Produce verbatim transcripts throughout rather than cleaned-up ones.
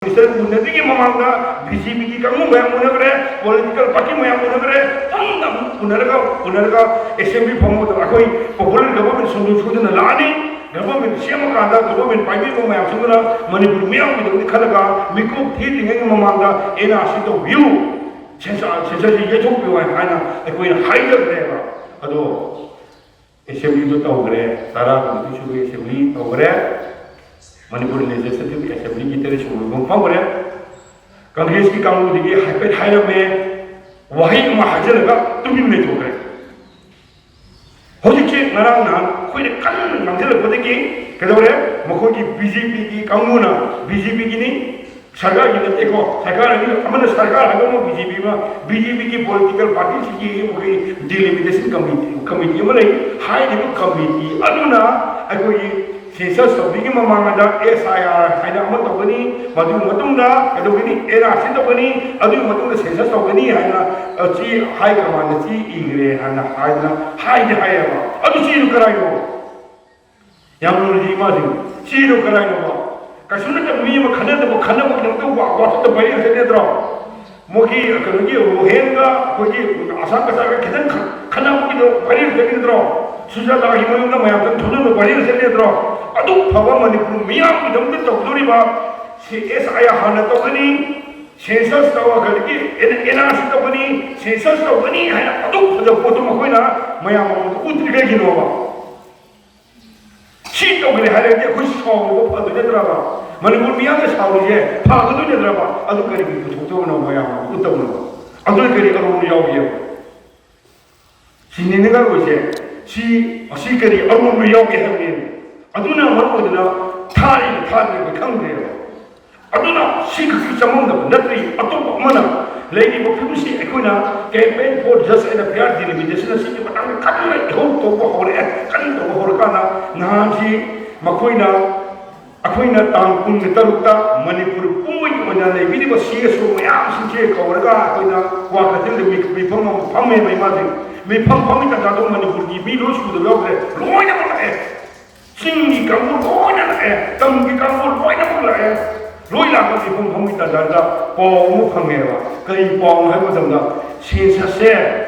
Minister ꯎꯅꯗ꯭ꯔꯤꯉꯩ ꯃꯃꯥꯡꯗ B J ꯄꯤꯒꯤ ꯀꯥꯡꯕꯨ ꯃꯌꯥꯝ ꯎꯅꯈ꯭ꯔꯦ, ꯄꯣꯂꯤꯇꯤꯀꯦꯜ ꯄꯥꯔꯇꯤ ꯃꯌꯥꯝ ꯎꯅꯈ꯭ꯔꯦ, ꯄꯨꯟꯅ ꯑꯃꯨꯛ ꯎꯅꯔꯒ, ꯎꯅꯔꯒ ꯑꯦꯁꯦꯝꯕ꯭ꯂꯤ ꯐꯝꯕꯗ ꯑꯩꯈꯣꯏ ꯄꯣꯄꯨꯂꯔ ꯒꯚꯔꯟꯃꯦꯟ ꯁꯣꯏꯗꯣꯛ ꯁꯣꯏꯗꯅ ꯂꯥꯛꯑꯅꯤ꯫ ꯒꯚꯔꯟꯃꯦꯟ ꯁꯦꯝꯃꯀꯥꯟꯗ ꯒꯚꯔꯟꯃꯦꯟ ꯄꯥꯏꯕꯤꯕ ꯃꯌꯥꯝꯁꯤꯡꯗꯨꯅ ꯃꯅꯤꯄꯨꯔ ꯃꯤꯌꯥꯝꯒꯤꯗꯃꯛꯇ ꯈꯜꯂꯒ ꯃꯤꯀꯣꯛ ꯊꯤꯗ꯭ꯔꯤꯉꯩꯒꯤ ꯃꯃꯥꯡꯗ ꯑꯦꯟ ꯑꯥꯔ ꯁꯤ ꯇꯧꯕꯤꯌꯨ, ꯁꯦꯟꯁꯥ-, ꯁꯦꯟꯁꯔꯁꯤ ꯌꯩꯊꯣꯛꯄꯤꯌꯨ ꯍꯥꯏꯅ ꯑꯩꯈꯣꯏꯅ ꯍꯥꯏꯖꯕꯅꯦꯕ꯫ ꯑꯗꯣ ꯑꯦꯁꯦꯝꯕ꯭ꯂꯤꯗꯣ ꯇꯧꯈ꯭ꯔꯦ, ꯇꯔꯥꯒ ꯅꯤꯐꯨ ꯁꯨꯕꯒꯤ ꯑꯦꯁꯦꯝꯕ꯭ꯂꯤ ꯇꯧꯈ꯭ꯔꯦ꯫ ꯃꯅꯤꯄꯨꯔ ꯂꯦꯖꯤꯁꯂꯦꯇꯤꯚ ꯑꯦꯁꯦꯝꯕ꯭ꯂꯤꯒꯤ ꯇꯔꯦꯠ ꯁꯨꯕ ꯃꯤꯐꯝ ꯐꯝꯈ꯭ꯔꯦ꯫ ꯀꯪꯒ꯭ꯔꯦꯁꯀꯤ ꯀꯥꯡꯕꯨꯗꯒꯤ ꯍꯥꯏꯐꯦꯠ ꯍꯥꯏꯔꯝꯃꯦ, ꯋꯥꯍꯩ ꯑꯃ ꯍꯥꯏꯖꯔꯒ ꯇꯨꯃꯤꯟ ꯂꯩꯊꯣꯛꯈ꯭ꯔꯦ꯫ ꯍꯧꯖꯤꯛꯁꯦ ꯉꯔꯥꯡ ꯅꯍꯥꯟ ꯑꯩꯈꯣꯏꯅ ꯀꯟꯅ ꯉꯥꯡꯁꯤꯜꯂꯛꯄꯗꯒꯤ ꯀꯩꯗꯧꯔꯦ? ꯃꯈꯣꯏꯒꯤ ꯕꯤ ꯖꯦ ꯄꯤꯒꯤ ꯀꯥꯡꯕꯨꯅ, ꯕꯤ ꯖꯦ ꯄꯤꯒꯤꯅꯤ, ꯁꯔꯀꯥꯔꯒꯤ ꯅꯠꯇꯦꯀꯣ, ꯁꯔꯀꯥꯔ ꯑꯅꯤ, ꯑꯃꯅ ꯁꯔꯀꯥꯔ ꯍꯥꯏꯕ ꯑꯃ, ꯕꯤ ꯖꯦ ꯄꯤ ꯑꯃ, ꯕꯤ ꯖꯦ ꯄꯤꯒꯤ ꯄꯣꯂꯤꯇꯤꯀꯦꯜ ꯄꯥꯔꯇꯤꯁꯤꯡꯒꯤ ꯑꯩꯈꯣꯏ ꯗꯤꯂꯤꯃꯤꯇꯦꯁꯟ ꯀꯃꯤꯇꯤ, ꯀꯃꯤꯇꯤ ꯑꯃ ꯂꯩ꯫ ꯍꯥꯏꯔꯤꯕ ꯀꯃꯤꯇꯤ ꯑꯗꯨꯅ ꯑꯩꯈꯣꯏꯒꯤ ꯁꯦꯟꯁꯁ ꯇꯧꯕꯒꯤ ꯃꯃꯥꯡꯗ ꯑꯦꯁ ꯑꯥꯏ ꯑꯥꯔ ꯍꯥꯏꯅ ꯑꯃ ꯇꯧꯒꯅꯤ, ꯃꯗꯨꯒꯤ ꯃꯇꯨꯡꯗ ꯀꯩꯗꯧꯒꯅꯤ? ꯑꯦꯟ ꯑꯥꯔ ꯁꯤ ꯇꯧꯒꯅꯤ, ꯑꯗꯨꯒꯤ ꯃꯇꯨꯡꯗ ꯁꯦꯟꯁꯁ ꯇꯧꯒꯅꯤ ꯍꯥꯏꯅ, ꯑ, ꯆꯦ ꯍꯥꯏ ꯀꯃꯥꯟꯗ ꯆꯦ ꯏꯈ꯭ꯔꯦ ꯍꯥꯏꯅ ꯍꯥꯏꯗꯅ ꯍꯥꯏꯗꯤ ꯍꯥꯏꯌꯦꯕ꯫ ꯑꯗꯨ ꯆꯦꯗꯨ ꯀꯗꯥꯏꯅꯣ? ꯌꯥꯝ ꯂꯨꯔꯤꯁꯤ ꯏꯃꯥꯁꯤꯡ, ꯆꯦꯗꯨ ꯀꯗꯥꯏꯅꯣꯕ? ꯀꯩꯁꯨ ꯅꯠꯇꯕ ꯃꯤ ꯑꯃ ꯈꯟꯅꯗꯕ, ꯈꯟꯅꯕꯒꯤꯗꯃꯛꯇ ꯋꯥ-, ꯋꯥꯆꯞꯇ ꯄꯥꯏꯔꯤꯕ ꯅꯠꯇ꯭ꯔꯣ? ꯃꯣꯏꯒꯤ ꯀꯩꯅꯣꯒꯤ ꯔꯣꯍꯦꯟꯒ ꯑꯩꯈꯣꯏꯒꯤ ꯑꯁꯥꯝ ꯀꯆꯥꯒ ꯈꯤꯇꯪ ꯈ-, ꯈꯠꯅꯕꯒꯤꯗꯣ ꯄꯥꯏꯔꯤꯕ ꯅꯠꯇ꯭ꯔꯣ? ꯁꯨꯖꯥꯇꯥꯒꯤ ꯃꯌꯨꯝꯗ ꯃꯌꯥꯝ ꯆꯪ ꯊꯣꯛꯅꯕ ꯄꯥꯏꯔꯤꯕ ꯅꯠꯇ꯭ꯔꯣ? ꯑꯗꯨ ꯐꯕ ꯃꯅꯤꯄꯨꯔ ꯃꯤꯌꯥꯝꯒꯤꯗꯃꯛꯇ ꯇꯧꯗꯣꯔꯤꯕ ꯁꯤ ꯑꯦꯁ ꯑꯥꯏ ꯑꯥꯔ ꯍꯥꯟꯅ ꯇꯧꯒꯅꯤ, ꯁꯦꯟꯁꯁ ꯇꯧꯔꯒꯗꯤ ꯑꯦꯟ-, ꯑꯦꯟ ꯑꯥꯔ ꯁꯤ ꯇꯧꯒꯅꯤ, ꯁꯦꯟꯁꯁ ꯇꯧꯒꯅꯤ ꯍꯥꯏꯅ ꯑꯗꯨꯛ ꯐꯖꯕ ꯄꯣꯠꯇꯣ ꯃꯈꯣꯏꯅ ꯃꯌꯥꯝ ꯃꯃꯥꯡꯗ ꯎꯠꯇ꯭ꯔꯤ ꯀꯩꯒꯤꯅꯣꯕ? ꯁꯤ ꯇꯧꯒꯅꯤ ꯍꯥꯏꯔꯒꯗꯤ ꯑꯩꯈꯣꯏ ꯁꯥꯎꯕ ꯐꯗꯣꯏ ꯅꯠꯇ꯭ꯔꯕ? ꯃꯅꯤꯄꯨꯔ ꯃꯤꯌꯥꯝꯅ ꯁꯥꯎꯔꯤꯁꯦ ꯐꯒꯗꯣꯏ ꯅꯠꯇ꯭ꯔꯕ? ꯑꯗꯨ ꯀꯔꯤꯒꯤ ꯄꯨꯊꯣꯛꯇꯕꯅꯣ, ꯃꯌꯥꯝ ꯎꯠꯇꯕꯅꯣ? ꯑꯗꯨ ꯀꯔꯤ ꯑꯔꯨꯝꯕ ꯌꯥꯎꯒꯦ? ꯁꯤ ꯅꯤꯡꯅꯤꯡꯉꯔꯣꯏꯁꯦ꯫ ꯁꯤ, ꯁꯤ ꯀꯔꯤ ꯑꯔꯨꯝꯕ ꯌꯥꯎꯒꯦ ꯍꯥꯏꯕꯅꯤ? ꯑꯗꯨꯅ ꯃꯔꯝ ꯑꯣꯏꯗꯨꯅ ꯊꯥꯔꯤꯕ ꯊꯥꯗ꯭ꯔꯤꯕ ꯈꯪꯗ꯭ꯔꯦꯕ꯫ ꯑꯗꯨꯅ ꯁꯤꯈꯛꯀꯤ ꯆꯃꯝꯅꯕ ꯅꯠꯇ꯭ꯔꯤ꯫ ꯑꯇꯣꯞꯄ ꯑꯃꯅ ꯂꯩꯔꯤꯕ ꯐꯤꯕꯝꯁꯤ ꯑꯩꯈꯣꯏꯅ campaign for just and fair delimitation ꯑꯁꯤꯒꯤ ꯃꯇꯥꯡꯗ ꯀꯟꯅ ꯏꯍꯧ ꯇꯧꯕ ꯍꯧꯔꯛꯑꯦ꯫ ꯀꯟꯅ ꯇꯧꯕ ꯍꯧꯔꯀꯥꯟꯗ ꯅꯍꯥꯟꯁꯤ ꯃꯈꯣꯏꯅ, ꯑꯩꯈꯣꯏꯅ ꯇꯥꯡ ꯀꯨꯟꯒ ꯇꯔꯨꯛꯇ ꯃꯅꯤꯄꯨꯔ ꯄꯨꯝꯕꯒꯤ ꯑꯣꯏꯅ ꯂꯩꯕꯤꯔꯤꯕ ꯁꯤ ꯑꯦꯁ ꯑꯣ ꯃꯌꯥꯝꯁꯤꯡꯁꯦ ꯀꯧꯔꯒ ꯑꯩꯈꯣꯏꯅ ꯀ꯭ꯋꯥꯀꯩꯊꯦꯜꯗ ꯃꯤ-, ꯃꯤꯐꯝ ꯑꯃ ꯐꯝꯃꯦꯕ ꯏꯃꯥꯁꯤꯡ꯫ ꯃꯤꯐꯝ ꯐꯝꯃꯤ ꯇꯥꯟꯖꯥꯗꯣ ꯃꯅꯤꯄꯨꯔꯒꯤ ꯃꯤ ꯂꯣꯏ ꯁꯨꯗꯕ ꯌꯥꯎꯗ꯭ꯔꯦ, ꯂꯣꯏꯅꯃꯛ ꯂꯥꯛꯑꯦ꯫ ꯆꯤꯡꯒꯤ ꯀꯥꯡꯕꯨ ꯂꯣꯏꯅ ꯂꯥꯛꯑꯦ, ꯇꯝꯒꯤ ꯀꯥꯡꯕꯨ ꯂꯣꯏꯅꯃꯛ ꯂꯥꯛꯑꯦ꯫ ꯂꯣꯏ ꯂꯥꯛꯄ ꯃꯤꯄꯨꯝ ꯐꯝꯒꯤ ꯇꯥꯟꯖꯥꯗ ꯄꯥꯎ ꯑꯃ ꯐꯪꯉꯦꯕ꯫ ꯀꯔꯤ ꯄꯥꯎꯅꯣ ꯍꯥꯏꯕ ꯃꯇꯝꯗ, ꯁꯦꯟꯁꯁꯁꯦ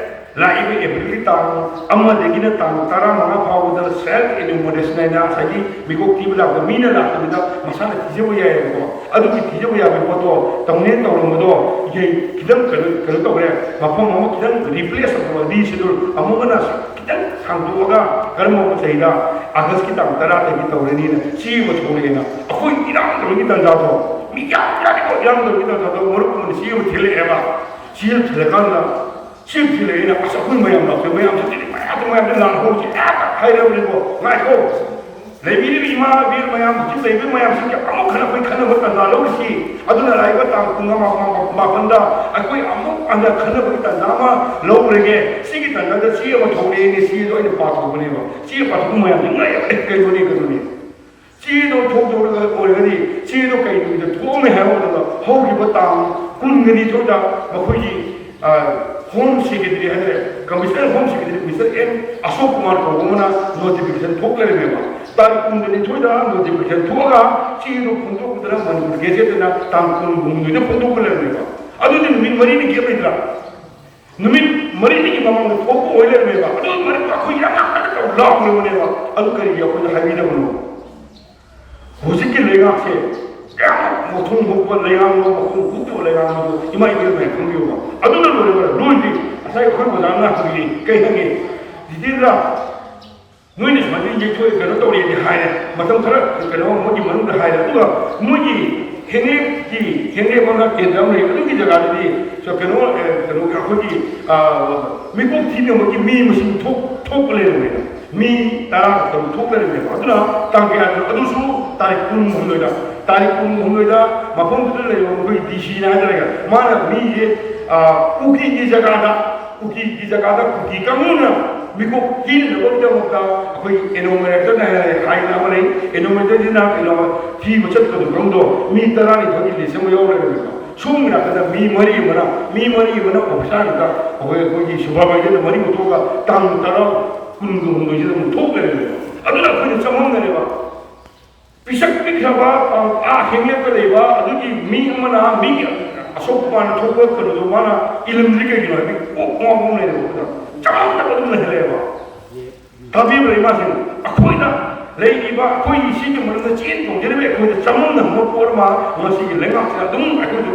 ꯂꯥꯛꯏꯕ ꯑꯦꯄ꯭ꯔꯤꯜꯒꯤ ꯇꯥꯡ ꯑꯃꯗꯒꯤꯅ ꯇꯥꯡ ꯇꯔꯥꯃꯉꯥ ꯐꯥꯎꯕꯗ ꯁꯦꯜꯐ ꯑꯦꯅꯨꯃꯔꯦꯁꯟ ꯍꯥꯏꯅ ꯉꯁꯥꯏꯒꯤ ꯃꯤꯀꯣꯛ ꯊꯤꯕ ꯂꯥꯛꯄ ꯃꯤꯅ ꯂꯥꯛꯇꯕꯤꯗ ꯃꯁꯥꯅ ꯊꯤꯖꯕ ꯌꯥꯏꯑꯕꯀꯣ꯫ ꯑꯗꯨꯒꯤ ꯊꯤꯖꯕ ꯌꯥꯕꯒꯤ ꯄꯣꯠꯇꯣ ꯇꯧꯅꯦꯅ ꯇꯧꯔꯝꯕꯗꯣ ꯏꯍꯩ ꯈꯤꯇꯪ ꯀꯩꯅꯣ ꯀꯩꯅꯣ ꯇꯧꯔꯦ꯫ ꯃꯐꯝ ꯑꯃ ꯈꯤꯇꯪ ꯔꯤꯄ꯭ꯂꯦꯁ ꯇꯧꯕ, ꯔꯤꯁꯦꯗꯨꯜ ꯑꯃꯨꯛ ꯍꯟꯅ ꯈꯤꯇꯪ ꯁꯥꯡꯗꯣꯛꯑꯒ ꯀꯔꯝꯕ ꯆꯍꯤꯗ ꯑꯥꯒꯁꯀꯤ ꯇꯥꯡ ꯇꯔꯥꯗꯒꯤ ꯇꯧꯔꯅꯤꯅ ꯆꯦ ꯑꯃ ꯊꯣꯛꯂꯛꯑꯦꯅ꯫ ꯑꯩꯈꯣꯏ ꯏꯔꯥꯡ ꯇꯧꯔꯤꯒꯤ ꯇꯥꯟꯖꯥꯗꯣ, ꯃꯤ ꯌꯥꯝ ꯌꯥꯝꯃꯤꯀꯣ, ꯏꯔꯥꯡ ꯇꯧꯔꯤꯒꯤ ꯇꯥꯟꯖꯥꯗꯣ ꯃꯔꯨꯞ ꯑꯃꯅ ꯆꯦ ꯑꯃ ꯊꯤꯜꯂꯛꯑꯦꯕ꯫ ꯆꯦ ꯑꯃ ꯊꯤꯜꯂꯛꯀꯥꯟꯗ ꯁꯤ ꯊꯤꯜꯂꯛꯏꯅ ꯑꯁ ꯑꯩꯈꯣꯏ ꯃꯌꯥꯝ ꯂꯥꯛꯇꯣꯏ ꯃꯌꯥꯝꯁꯤ ꯃꯌꯥꯝ ꯃꯌꯥꯝꯁꯤ ꯂꯥꯛꯍꯧꯁꯤ ꯍꯥꯏꯔꯕꯅꯤꯀꯣ꯫ ꯉꯥꯏꯈꯣ, ꯂꯩꯕꯤꯔꯤꯕ ꯏꯃꯥ ꯏꯕꯦꯟ ꯃꯌꯥꯝ, ꯍꯧꯖꯤꯛ ꯂꯩꯕ ꯃꯌꯥꯝꯁꯤꯡꯒꯤ ꯑꯃꯨꯛ ꯍꯟꯅ ꯑꯩꯈꯣꯏ ꯈꯟꯅꯕ ꯇꯥꯟꯖꯥ ꯂꯧꯔꯤꯁꯤ꯫ ꯑꯗꯨꯅ ꯂꯥꯛꯏꯕ ꯇꯥꯡ ꯀꯨꯟ ꯃꯥꯄꯟꯗ ꯑꯩꯈꯣꯏ ꯑꯃꯨꯛ ꯍꯟꯅ ꯈꯟꯅꯕꯒꯤ ꯇꯥꯟꯖꯥ ꯑꯃ ꯂꯧꯔꯒꯦ꯫ ꯁꯤꯒꯤ ꯇꯥꯟꯖꯥꯗ ꯆꯦ ꯑꯃ ꯊꯣꯛꯂꯛꯑꯦꯅꯦ, ꯆꯦꯗꯣ ꯑꯩꯅ ꯄꯥꯊꯣꯛꯄꯅꯦꯕ꯫ ꯆꯦ ꯄꯥꯊꯣꯛꯄ ꯃꯌꯥꯝꯁꯤ ꯉꯥꯏ, "ꯑꯦ, ꯀꯩꯅꯣꯅꯦ, ꯀꯩꯅꯣꯅꯦ?" ꯆꯦꯗꯣ ꯊꯣꯛꯇꯧꯔꯒ ꯑꯣꯏꯔꯒꯗꯤ ꯆꯦꯗꯣ ꯀꯩ ꯅꯨꯃꯤꯠꯇ ꯊꯣꯛꯑꯝꯃꯦ ꯍꯥꯏꯕ ꯃꯇꯝꯗ, ꯍꯧꯈꯤꯕ ꯇꯥꯡ ꯀꯨꯟꯒꯅꯤꯊꯣꯏꯗ ꯃꯈꯣꯏꯒꯤ, ꯑ, ꯍꯣꯝ ꯁꯦꯀ꯭ꯔꯦꯇꯔꯤ ꯍꯥꯏꯇꯥꯔꯦ, commissioner home secretary mister N Ashok Kumar ꯀꯧꯕ ꯑꯃꯅ ꯅꯣꯇꯤꯐꯤꯀꯦꯁꯟ ꯊꯣꯛ ꯂꯩꯔꯝꯃꯦꯕ꯫ ꯇꯥꯔꯤꯛ ꯀꯨꯟꯒꯅꯤꯊꯣꯏꯗ ꯅꯣꯇꯤꯐꯤꯀꯦꯁꯟ ꯊꯣꯛꯑꯒ ꯆꯦꯗꯣ ꯐꯣꯡꯗꯣꯛꯄꯗꯅ ꯃꯅꯤꯄꯨꯔ ꯒꯦꯖꯦꯠꯇꯅ ꯇꯥꯡ ꯀꯨꯟꯍꯨꯝꯗꯣꯏꯗ ꯐꯣꯡꯗꯣꯛꯄ ꯂꯩꯔꯝꯃꯦꯕ꯫ ꯑꯗꯨꯗꯤ ꯅꯨꯃꯤꯠ ꯃꯔꯤꯅꯤ ꯒꯦꯞ ꯂꯩꯇ꯭ꯔꯥ? ꯅꯨꯃꯤꯠ ꯃꯔꯤꯅꯤꯒꯤ ꯃꯃꯥꯡꯗ ꯊꯣꯛꯄ ꯑꯣꯏ ꯂꯩꯔꯝꯃꯦꯕ꯫ ꯑꯗꯨ ꯃꯔꯛꯇ ꯑꯩꯈꯣꯏ ꯌꯥꯝ ꯉꯥꯡꯅ ꯇꯧ ꯂꯥꯎꯈ꯭ꯔꯕꯅꯦꯕ꯫ ꯑꯗꯨ ꯀꯔꯤꯒꯤ ꯑꯩꯈꯣꯏꯗ ꯍꯥꯏꯕꯤꯗꯕꯅꯣ? ꯍꯧꯖꯤꯛꯀꯤ ꯂꯩꯉꯥꯛꯁꯦ ꯀꯌꯥꯃꯨꯛ ꯃꯊꯣꯡ ꯍꯨꯛꯄ ꯂꯩꯉꯥꯛꯅꯣ, ꯃꯈꯣꯡ ꯍꯨꯛꯄ ꯂꯩꯉꯥꯛꯅꯣ, ꯏꯃꯥ ꯏꯕꯦꯝꯃ ꯃꯌꯥꯝ ꯈꯪꯕꯤꯌꯣꯕ꯫ ꯑꯗꯨꯅ ꯂꯣꯏꯔꯦ, ꯂꯣꯏꯗ꯭ꯔꯤ꯫ ꯉꯁꯥꯏ ꯑꯩꯈꯣꯏ ꯑꯣꯖꯥꯅ ꯍꯪꯉꯤ, ꯀꯩ ꯍꯪꯉꯤ? ꯖꯤꯇꯦꯟꯗ꯭ꯔ, ꯅꯣꯏꯅ ꯁꯨꯃꯥꯏꯅ ꯌꯩꯊꯣꯛꯑꯦ, ꯀꯩꯅꯣ ꯇꯧꯔꯦꯗꯤ ꯍꯥꯏꯔꯦ, ꯃꯇꯝ ꯈꯔ ꯀꯩꯅꯣ ꯃꯣꯏꯒꯤ ꯃꯅꯨꯡꯗ ꯍꯥꯏꯔꯦ꯫ ꯑꯗꯨꯒ ꯃꯣꯏꯒꯤ ꯍꯦꯡꯂꯦꯞꯀꯤ, ꯍꯦꯡꯂꯦꯞ ꯑꯃ ꯀꯦꯟꯗ꯭ꯔ ꯑꯃ ꯂꯩ, ꯑꯗꯨꯒꯤ ꯖꯒꯥꯗꯗꯤ ꯀꯩꯅꯣ, ꯑꯦ, ꯀꯩꯅꯣꯒꯤ ꯑꯩꯈꯣꯏꯒꯤ, ꯑ, ꯃꯤꯀꯣꯛ ꯊꯤꯅꯕꯒꯤ ꯃꯤ ꯃꯁꯤꯡ ꯊꯣꯛ-, ꯊꯣꯛꯄ ꯂꯩꯔꯝꯃꯦꯕ꯫ ꯃꯤ ꯇꯔꯥ ꯈꯛꯇꯪ ꯊꯣꯛ ꯂꯩꯔꯝꯃꯦꯕ꯫ ꯑꯗꯨꯅ ꯇꯥꯡ ꯀꯌꯥꯗꯅꯣ? ꯑꯗꯨꯁꯨ ꯇꯥꯔꯤꯛ ꯀꯨꯟꯍꯨꯝꯗꯣꯏꯗ꯫ ꯇꯥꯔꯤꯛ ꯀꯨꯟꯍꯨꯝꯗꯣꯏꯗ ꯃꯐꯝꯗꯨꯗ ꯂꯩꯕ ꯃꯈꯣꯏ ꯗꯤ ꯁꯤꯅ ꯍꯥꯏꯇꯥꯔꯦ, ꯃꯥꯅ ꯃꯤꯁꯦ, ꯑ, ꯀꯨꯀꯤꯒꯤ ꯖꯒꯥꯗ ꯀꯨꯀꯤꯒꯤ ꯖꯒꯥꯗ ꯀꯨꯀꯤ ꯀꯥꯡꯕꯨꯅ ꯃꯤꯀꯣꯛ ꯊꯤꯅꯅꯕꯒꯤꯗꯃꯛꯇ ꯑꯩꯈꯣꯏ ꯑꯦꯅꯣꯃꯔꯦꯇꯔꯅ ꯍꯥꯏꯅ ꯑꯃ ꯂꯩ꯫ ꯑꯦꯅꯣꯃꯔꯦꯇꯔꯁꯤꯅ ꯀꯩꯅꯣ ꯊꯤꯕ ꯆꯠꯄꯗꯨ ꯈꯪꯗꯣ ꯃꯤ ꯇꯔꯥꯅꯤꯊꯣꯏꯒꯤ ꯂꯤꯁ ꯑꯃ ꯌꯥꯎꯔ ꯂꯩꯔꯝꯃꯦꯕ꯫ ꯁꯣꯝꯒꯤ ꯅꯥꯀꯟꯗ ꯃꯤ ꯃꯔꯤ ꯑꯃꯅ, ꯃꯤ ꯃꯔꯤ ꯑꯃꯅ ꯑꯣꯐꯤꯁꯥꯔ ꯉꯥꯛꯇ ꯑꯩꯈꯣꯏ, ꯑꯩꯈꯣꯏꯒꯤ ꯁꯨꯄꯔꯚꯥꯏꯖꯔꯅ ꯃꯔꯤ ꯄꯨꯊꯣꯛꯑꯒ ꯇꯥꯡ ꯇꯔꯥ, ꯀꯨꯟꯒ ꯍꯨꯝꯗꯣꯏꯁꯤꯗ ꯑꯃꯨꯛ ꯊꯣꯛ ꯂꯩꯔꯝꯃꯦꯕ꯫ ꯑꯗꯨꯅ ꯑꯩꯈꯣꯏꯅ ꯆꯃꯝꯅꯔꯦꯕ꯫ ꯄꯤꯁꯛ ꯄꯤꯛꯈ꯭ꯔꯕ, ꯑ, ꯑꯥ ꯍꯦꯡꯂꯦꯞꯇ ꯂꯩꯕ ꯑꯗꯨꯒꯤ ꯃꯤ ꯑꯃꯅ ꯃꯤꯒꯤ ꯑꯁꯣꯛꯄ ꯃꯥꯅ ꯊꯣꯛꯄ ꯀꯩꯅꯣꯗꯣ ꯃꯥꯅ ꯏꯜꯂꯝꯗ꯭ꯔꯤ ꯀꯩꯒꯤꯅꯣ ꯍꯥꯏꯕꯗꯤ ꯀꯣꯛ ꯉꯥꯎꯕ ꯑꯃ ꯂꯩꯔꯦꯕ꯫ ꯑꯗꯨꯅ ꯆꯃꯝꯅꯕ ꯑꯗꯨꯝ ꯂꯩꯍꯜꯂꯦꯕ꯫ ꯇꯥꯕꯤꯕ꯭ꯔꯥ ꯏꯃꯥꯁꯤꯡ? ꯑꯩꯈꯣꯏꯅ ꯂꯩꯔꯤꯕ ꯑꯩꯈꯣꯏꯒꯤ ꯁꯤꯒꯤ ꯃꯔꯝꯗ ꯆꯦꯟ ꯆꯣꯡꯖꯔꯤꯕ ꯑꯩꯈꯣꯏꯗ ꯆꯃꯝꯅꯕ ꯄꯣꯠ ꯑꯃ ꯉꯁꯤꯒꯤ ꯂꯩꯉꯥꯛꯁꯤꯗ ꯑꯗꯨꯝ ꯑꯩꯈꯣꯏꯁꯨ